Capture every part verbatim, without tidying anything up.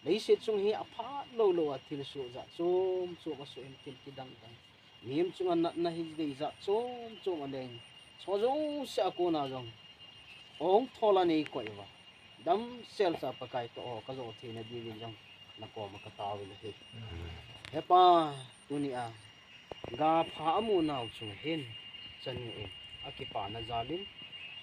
Leiset chung hi aphat lou lou a thil soh jat chom chom asoh in, thil kidang dang. Mihem chunga natna hi dei jat chom chom aleng. Chu jouse a kona jong ong thol a nei koi uva, damsel cha Pakai toh ho kajo theina diuvin jong nakoma katao uve. He Pa, tunia ga pha amu nau chunga hin chanu in akipana jal in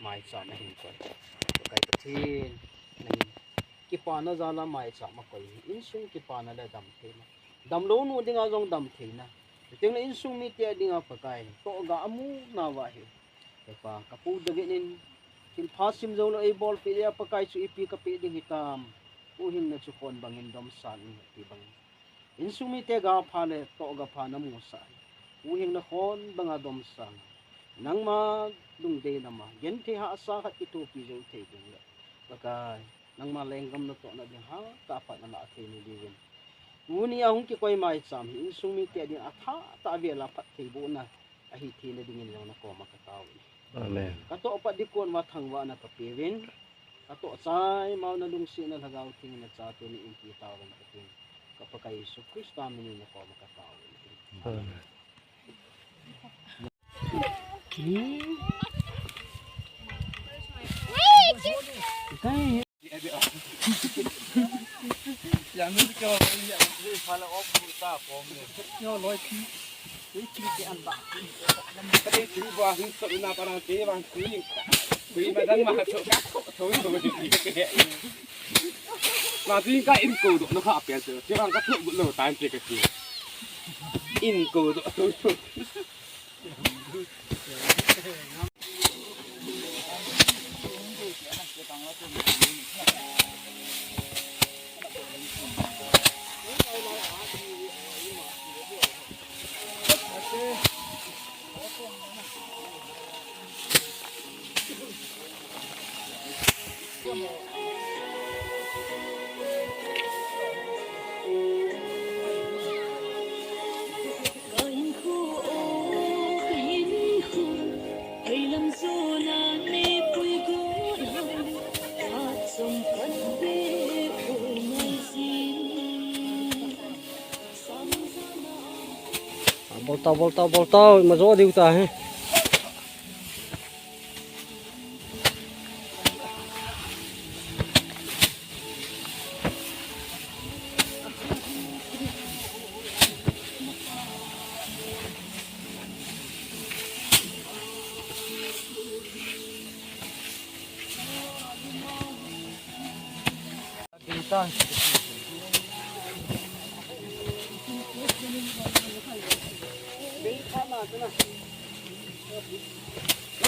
maicham ahin koi. Pakai Pathen, nangin kipana jal a maicham akoi hi insung kipana le damtheina, damlou nu dinga jong damtheina, chuteng le insung mite dinga Pakai toh ga amu nauva hi, He Pa, kapu David in thilpha sim jou lou eibolpeh dia Pakai chu ipi kapeh ding hitam. Huhhingna chu khon bangin domsang in, ti bangin insung mite ga pha le toh ga pha namusah hi, huhhingna khon banga domsang, nangma lungdei lama genthei hahsa khat kithopi jou thei ding le, Pakai, nangma lenggam natohna ding hatah a pat nalah thei na diuvin, tunia hung kikoi maicham hi insung mite ding athah tah vel a phattheibohna ahi theina dingin jong nakoma katao uve. Amen. Katoh pat ding kon uva thangvahna kapeuvin, katoh chai mauna lungsetna Lhagao Theng in nachate neihin pe tauvin, Pathen, ka Pakai Jesu Christa minin nakoma katao uve. Amen. Inko doh na kha apel te, te bang ka thot gut lou tan te ka ti. Inko doh. Bol tau, bol tau, bol tau, ima jo diu ta hi.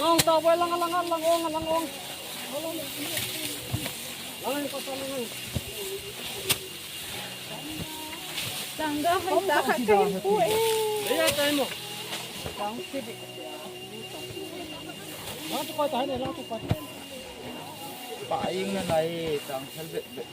Lang, ta boy, lang, lang, lang, ong, lang, ong. Lang, lang, lang, lang. Tangga hai ta kha kai pu e. Leia tai mo. Tang si bi. Lang tu koi ta ne, lang tu koi. Pa ing na nai tang sel bet bet.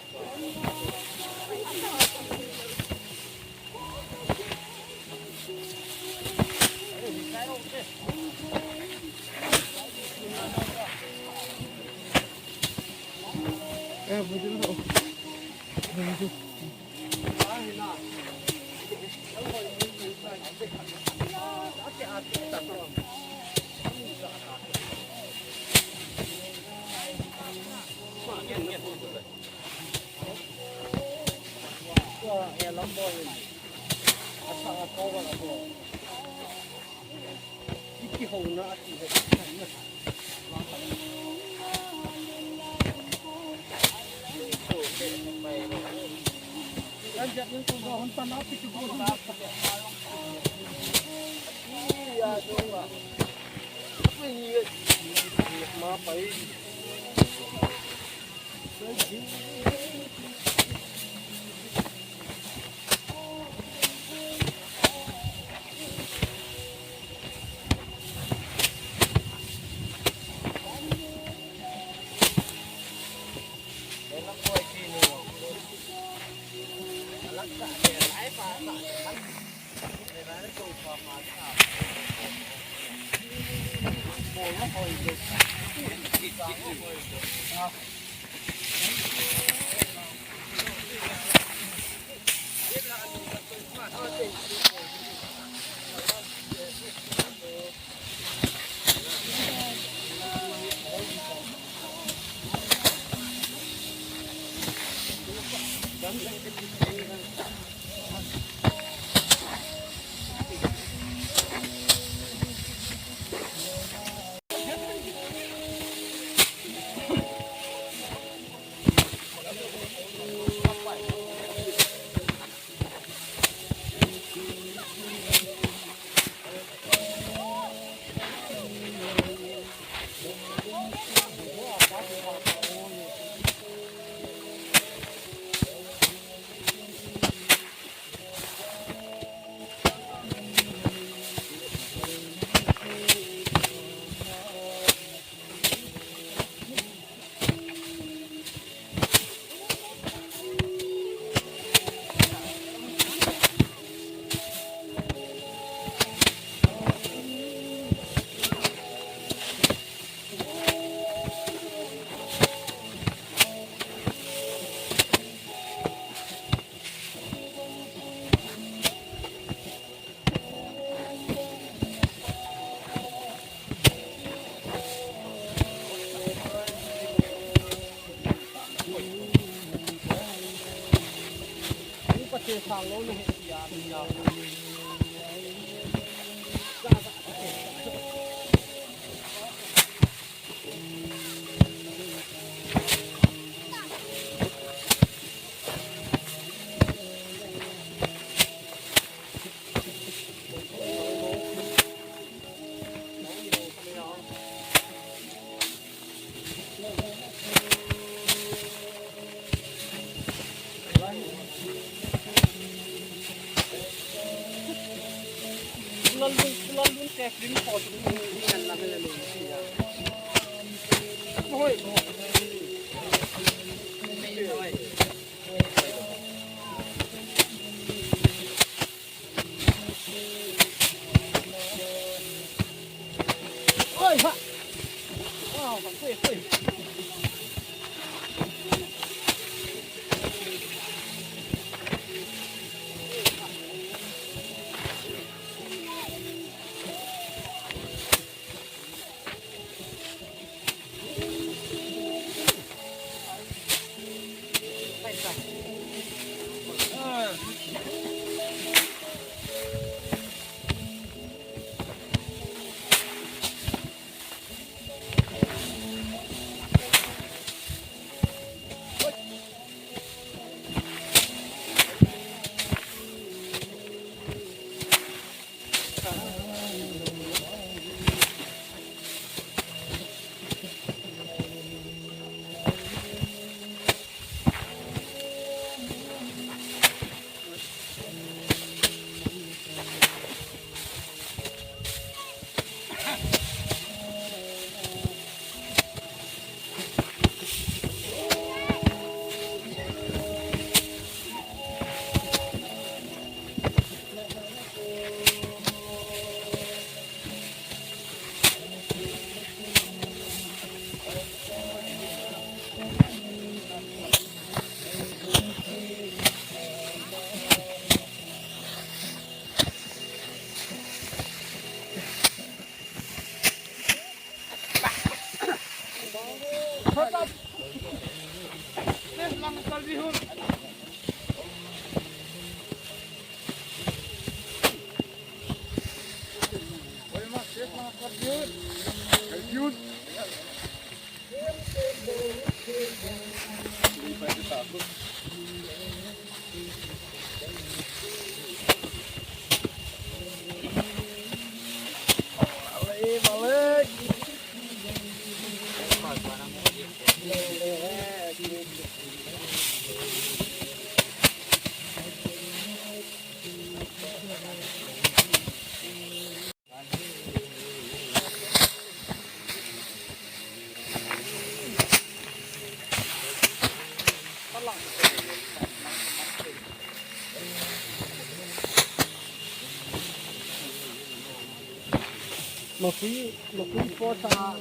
Mapui, mapui po sa.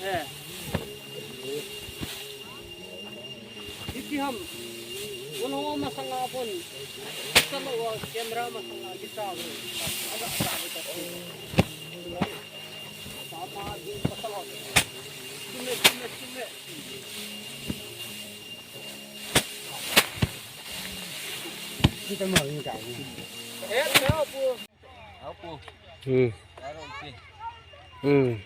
Eh. Iti ham. Wala ho ma Hmm. Hmm.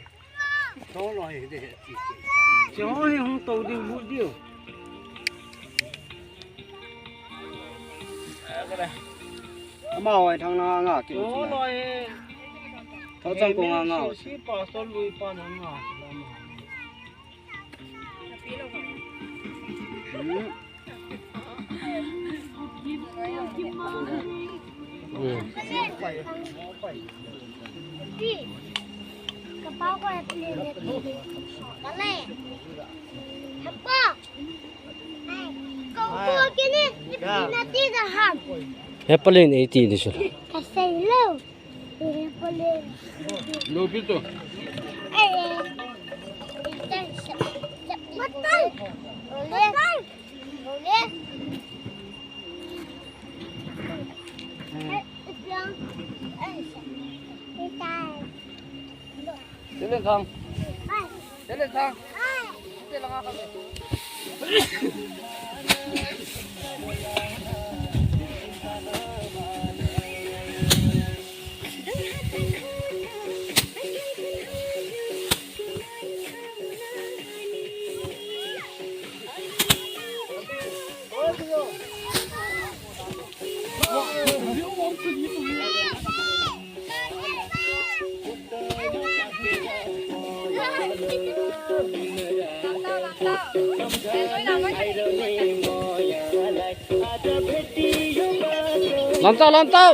Choi hung to ding bu diu. Ama hoi thang na nga ki. Choi loi. Thao chang ko nga nga. Si pa so lui pa na nga. Hmm. Hepalin eighty ni sula. Kasei lo. Hepalin. Lo pito. Eh, eh. Matai. Matai. Telen thang. Telen thang. Telen thang. Lantau, lantau.